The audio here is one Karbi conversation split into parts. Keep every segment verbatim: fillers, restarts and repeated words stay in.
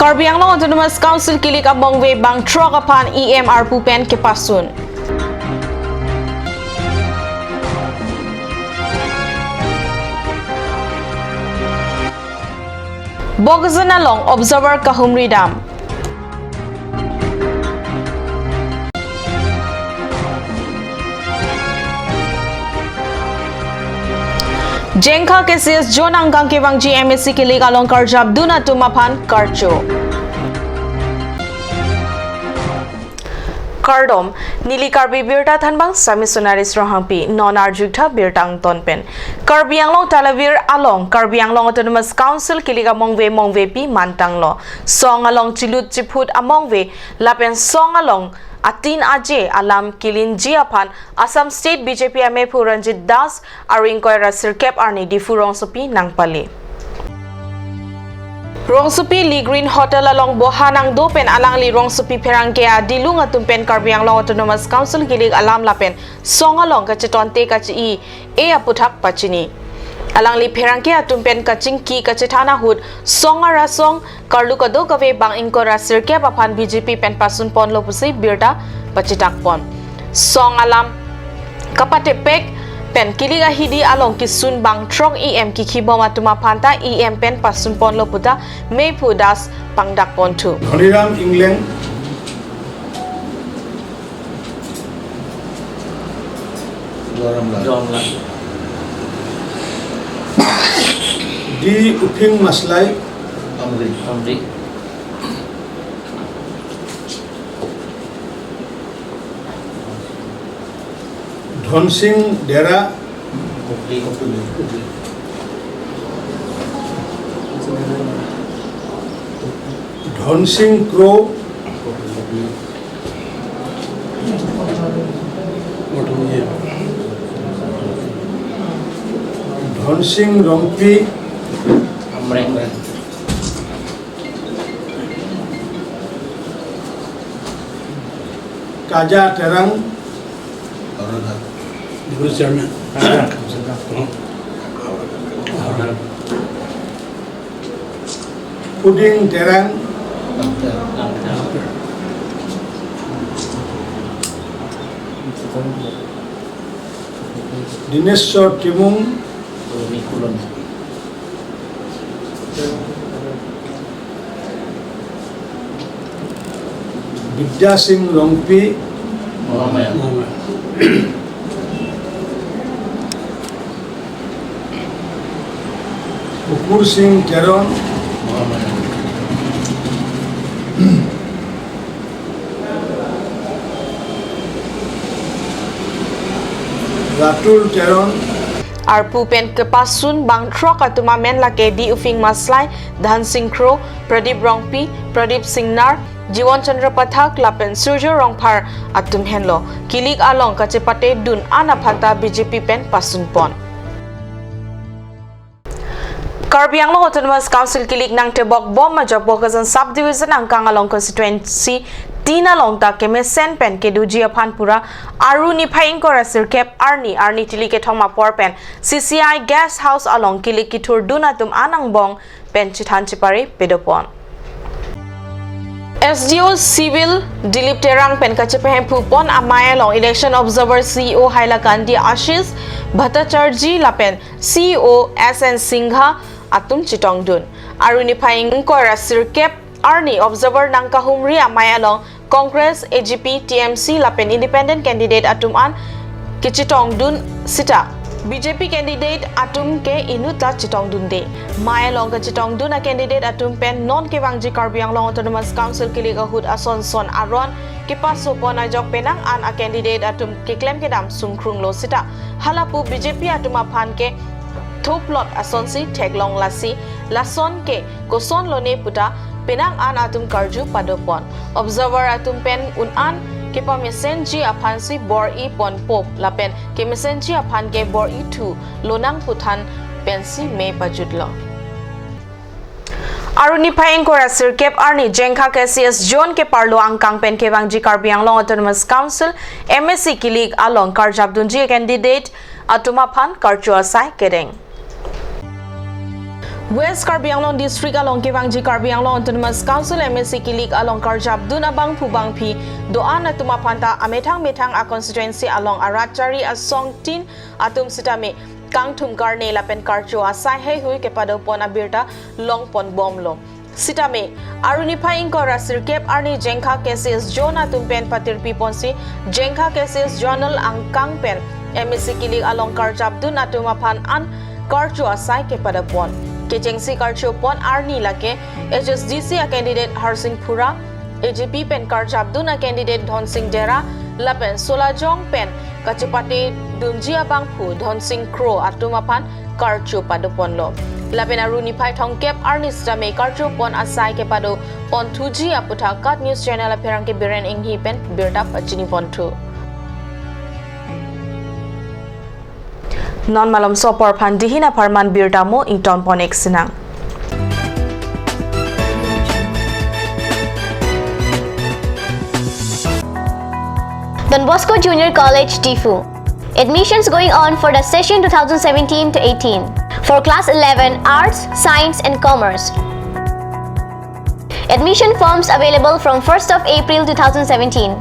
Karbi Anglong Autonomous Council kilik amongve bang throk aphan E M arpu pen kepasun. Bokajan along observer kahumri dam. Jengkha K C S zone angkang kevangji M A C kilik along karjapdun atum aphan karcho. Kardom, neli Karbi Birta Thanbang Sami Sonaris Ronghangpi, non arjuktha birta angton pen. Karbi Anglong Talavir along Karbi Anglong Autonomous Council kilik amongve mongvepi mantanglo. Song along chilut chiphut amongve lapen song along atin aje alam kelinji aphan Assam State B J P amephu Ranjit Das aru ingkoi ra sirkep arni Diphu rongsopi nangpale. Rongsopi Lee Green Hotel along boha nangdo pen alangli rongsopi pherangke adilung atum pen Karbi Anglong Autonomous Council kilik alam lapen song along kachetonte kache-i e aputhak pachini. Alangli pherangke atum pen kachingki kachethan ahut song arasong karlu kadokave bang ingkoi ra sirkep aphan B J P pen pasunponlo pusi birta pachitakpon. Song alam kapatepek pen kilik ahidi along kisun bang throk E M kikhibom atum aphanta E M pen pasunponlo puta mephu Das pangdakponthu. Dhoniram Ingleng, Joram Lal. Joram Lal. D Uphing Maslai. Amri. Amri. Dhonsing Dera. Kopili. Kopili. Dhonsing Kro. Kopili. Dhonsing Rongpi. Amreng. Kaja Terang. Deputy Chairman. Puding Terang. Dineswar Timung. Bidya Sing Rongpi. Kukur Sing Teron. Ratul Teron. Arpu pen kepasun bang throk atum amen lake D Uphing Maslai, Dhonsing Kro, Pradip Rongpi, Pradip Singnar, Jiwon Chandra Pathak lapen Surjo Rongphar atum henlo. Kilik along kachepatedun an aphanta B J P pen pasunpon. Karbi Anglong Autonomous Council kilik nangtebok bom ajok Bokajan Sub Division angkang along constituency tin along ta kemesen pen kedoji aphan pura aru niphai ingkoi ra sirkep arni arni tili kethom apor pen C C I Guest House along kilik kithurdun atum an angbong pen chethan chepare pedopon. S D O Civil Dilip Terang pen kachepahemphupon amei along election observer C E O Hailakandi Ashish Bhattacharjee lapen C E O S N Singha atum chetongdun. Aru niphai ingkoi ra sirkep arni observer nangkahumri amei along Congress, A G P, T M C lapen independent candidate atum an kechetongdun sita B J P candidate atum ke inut ta chetongdunde. Mei along kechetongdun a candidate atum pen non kevangji Karbi Anglong Autonomous Council kilik ahut ason son aron kepasopon ajok penang an a candidate atum keklem kedam sungkrunglo sita halapu B J P atum aphan ke thoplot asonsi theklong, lasi lason ke koson lone puta penang an atum karju padopon. Observer atum pen un an kepamesenji aphansi bor-i ponpo lapen kemesenji aphan ke bor-i thu lonang puthan pensi mei pajutlo. Aru niphai ingkoi ra sirkep arni Jengkha K C S zone keparlo angkang pen kevangji Karbi Anglong Autonomous Council M A C kilik along karjapdunji candidate atum aphan karcho asai kedeng. West Karbi Anglong District along kevangji Karbi Anglong Autonomous Council M A C kilik along karjapdun abangphu bangphi do-an atum aphanta amethang methang a constituency along arat chari asong tin atum sitame kangthum karne lapen karcho asai heihui kepadopon abirta longpon bomlo. Sitame, aruni phai ingkoi ra sirkep arni Jengkha K C S Zone atum pen patirpi ponsi, Jengkha K C S Zonal angkang pen M A C kilik along karjapdun atum aphan an karcho asai kepadopon. Kechengsi karchopon arni lake H S D C a candidate Harsing Phura, A J P pen karjapdun a candidate Dhonsing Dera, lapen Solajong pen kachepate dunji abangphu Dhonsing Kro atum aphan karcho padoponlo. Lapen aruni phai thomkep arni sitame karchopon asai kepadopon thuji aputhak KAT News Channel apherangke Biren Enghi pen birta pachiniponthu. Non malomso apor aphan dihin apharman birta mo ingtonpon-ik sinang. Don Bosco Junior College, Diphu. Admissions going on for the session two thousand seventeen to eighteen for class eleven Arts, Science and Commerce. Admission forms available from first of April two thousand seventeen.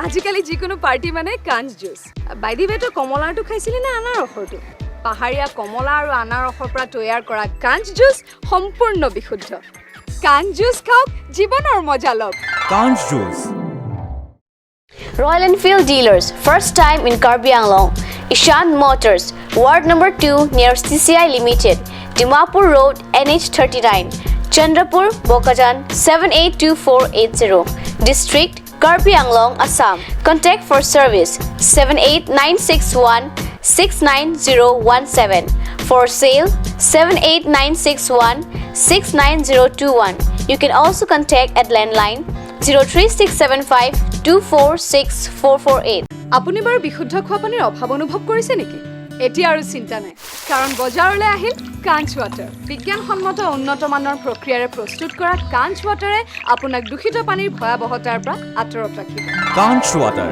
আজিকালি যিকোনো পাৰ্টি মানে কাঞ্চ juice. By the way, তই কমলাৰটো খাইছিলি নে আনাৰসৰটো? পাহাৰীয়া কমলা আৰু আনাৰসৰ পৰা তৈয়াৰ কৰা কাঞ্চ জুচ সম্পূৰ্ণ বিশুদ্ধ। কাঞ্চ জুচ খাওক, জীৱনৰ মজা লওক। Kanch Juice. Royal Enfield Dealers, first time in Karbi Anglong. Ishan Motors, Ward number two near C C I Limited, Dimapur Road, N H thirty-nine, Chandrapur, Bokajan, seven eight two four eight zero. District, Karbi Anglong, Assam. Contact for service, seven eight nine six one six nine zero one seven. For sale, seven eight nine six one six nine zero two one. You can also contact at landline zero three six seven five two four six four four eight. আপুনি বাৰু বিশুদ্ধ খোৱা পানীৰ অভাৱ অনুভৱ কৰিছে নেকি? এতিয়া আৰু চিন্তা নাই, কাৰণ বজাৰলৈ আহিল কাঞ্চ ৱাটাৰ। বিজ্ঞানসন্মত উন্নত মানৰ প্ৰক্ৰিয়াৰে প্ৰস্তুত কৰা কাঞ্চ ৱাটাৰে আপোনাক দূষিত পানীৰ ভয়াৱহতাৰ পৰা আঁতৰত ৰাখিব। Kanch Water.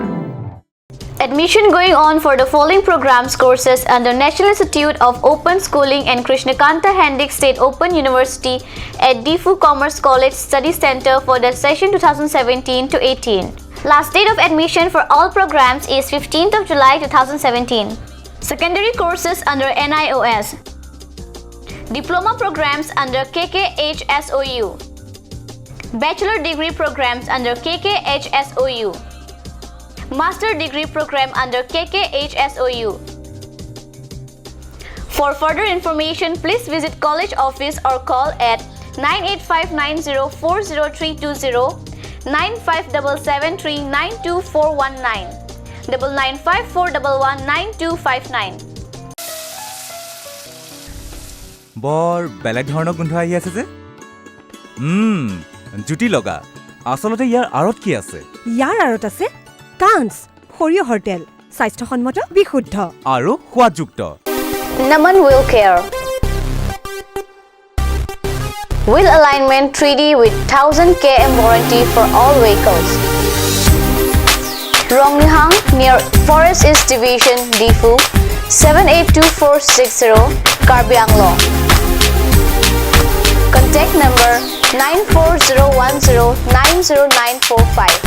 Admission going on for the following programs courses under National Institute of Open Schooling and Krishnakanta Hendick State Open University at Diphu Commerce College Study Center for the session two thousand seventeen to eighteen. Last date of admission for all programs is fifteenth of July two thousand seventeen. Secondary courses under N I O S. Diploma programs under K K H S O U. Bachelor degree programs under K K H S O U. Master degree program under K K H S O U. For further information, please visit college office or call at nine eight five nine zero four zero three two zero, nine five double seven three nine two four one nine, double nine five four double one nine two five nine. বৰ বেলেগ ধৰণৰ গোন্ধ আহি আছে যে। উম, জুতি লগা। আচলতে ইয়াৰ আঁৰত কি আছে? ইয়াৰ আঁৰত আছে কাঞ্চ, সৰিয়হৰ তেল, স্বাস্থ্যসন্মত, বিশুদ্ধ। আৰু সোৱাদযুক্ত। Naman Wheel Care. Wheel alignment three D with thousand K M warranty for all vehicles. Rongnihang near Forest East Division, Diphu, seven eight two four six zero, Karbi Anglong. Contact number nine four zero one zero nine zero nine four five.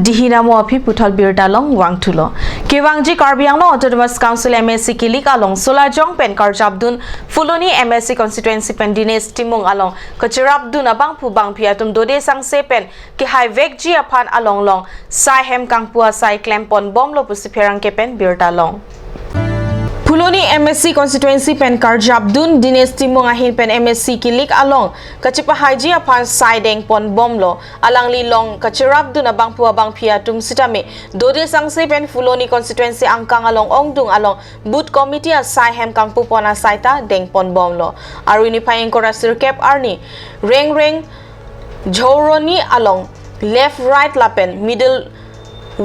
Dihina mo aphi puthot birta along vangthulo. Kevangji Karbi Anglong Autonomous Council M A C kilik along Solajong pen karjapdun Phuloni M A C constituency pen Dinesh Timung along kachirapdun abangphu bangphi atum dode sangse pen kehaivekji aphan along long sai hem kangpu asai klempon bomlo pusi pherangke pen birta long. Phuloni M A C constituency pen karjapdun Dinesh Timung ahin pen M A C kilik along kachipahaiji aphan sai dengpon bomlo. Alangli long kachirapdun abangphu abangphi atum sitame dode sangse pen Phuloni constituency angkang along ongdung along booth committee asai hem kangpupon asai ta dengpon bomlo. Aru niphai ingkoi ra sirkep arni Rengreng Jhoroni along left right lapen middle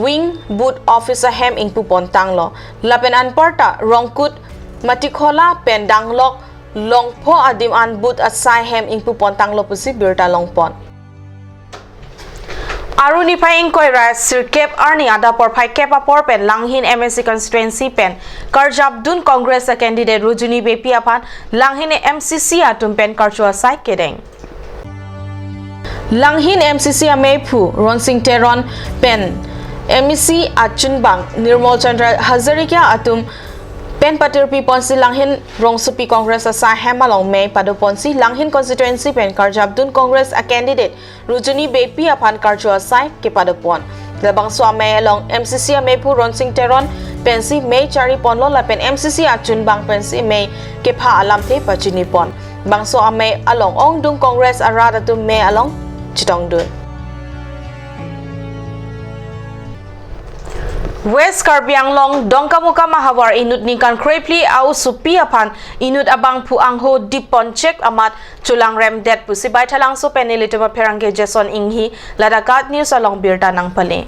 wing booth office ahem ingpupon tanglo. Lapen anparta Rongkut, Matikhola pen Danglok, Longpho adim an booth asai hem ingpupon tanglo pusi birta longpon. Aru niphai ingkoi ra sirkep arni adap porphai kep apor pen Langhin M A C constituency pen karjapdun Congress a candidate Rujuni Beypi aphan Langhin M C C atum pen karcho asai kedeng. Langhin M C C ameiphu Ronsing Teron pen M A C achunbang Nirmol Chandra Hazarika atum pen patirpi ponsi Langhin rongsopi Congress asai hem along mei padoponsi Langhin constituency pen karjapdun Congress a candidate Rujuni Beypi aphan karcho asai kepadopon. Labangso amei along M C C ameiphu Ronsing Teron pensi mei chariponlo lapen M C C achunbang pensi mei kepha alamthe pachinipon. Bangso amei along ongdung Congress arat atum mei along chetongdun. West Karbi Anglong Dongkamukam ahavar inut ningkan krephli a-osopi aphan inut abangphu angho dipponchek amat cholangremdet pusi Baithalangso pen nelitum apherangke Jason Inghi ladak KAT News along birta nangpale.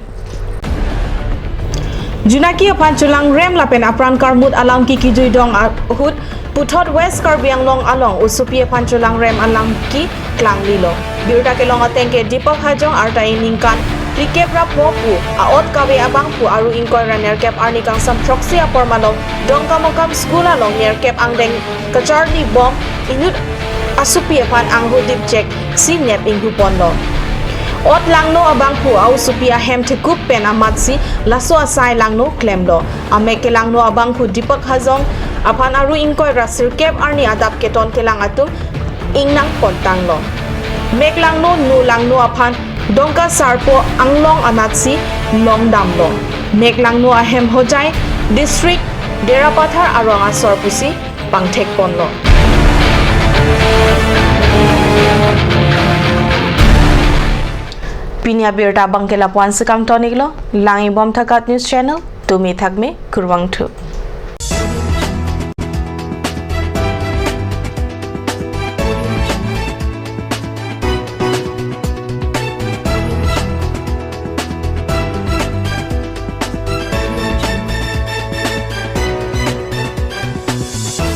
Junaki aphan cholangrem lapen apran karmut alam kiki juidong ahut puthot West Karbi Anglong along osopi aphan cholangrem alam keklang lilo. Birta kelong ateng ke Deepak Hajong arta iningkan phlikep ra pho pu a-ot kave abangphu aru ingkoi ra nerkep arni kangsam throksi apor malom Dongkamukam school along nerkep angdeng kacharli bom inut asopi aphan angho dipchek si nep inghuponlo. Ot langno abangphu a-osopi ahem thekup pen amatsi laso asai langno klemlo. Amek kelangno abangphu Deepak Hajong aphan aru ingkoi ra sirkep arni adap keton kelang atum ingnang pontanglo. Mek langno nu langno aphan Dongka Sarpo Anglong anatsi longdamlo. Mek langno ahem Hojai district Derapathar arong asor pusi pangthekponlo. Pini abirta abangke lapu-an si kangton-iklo, lang-ibomtha KAT News Channel, tumi thakme, kurvangthu.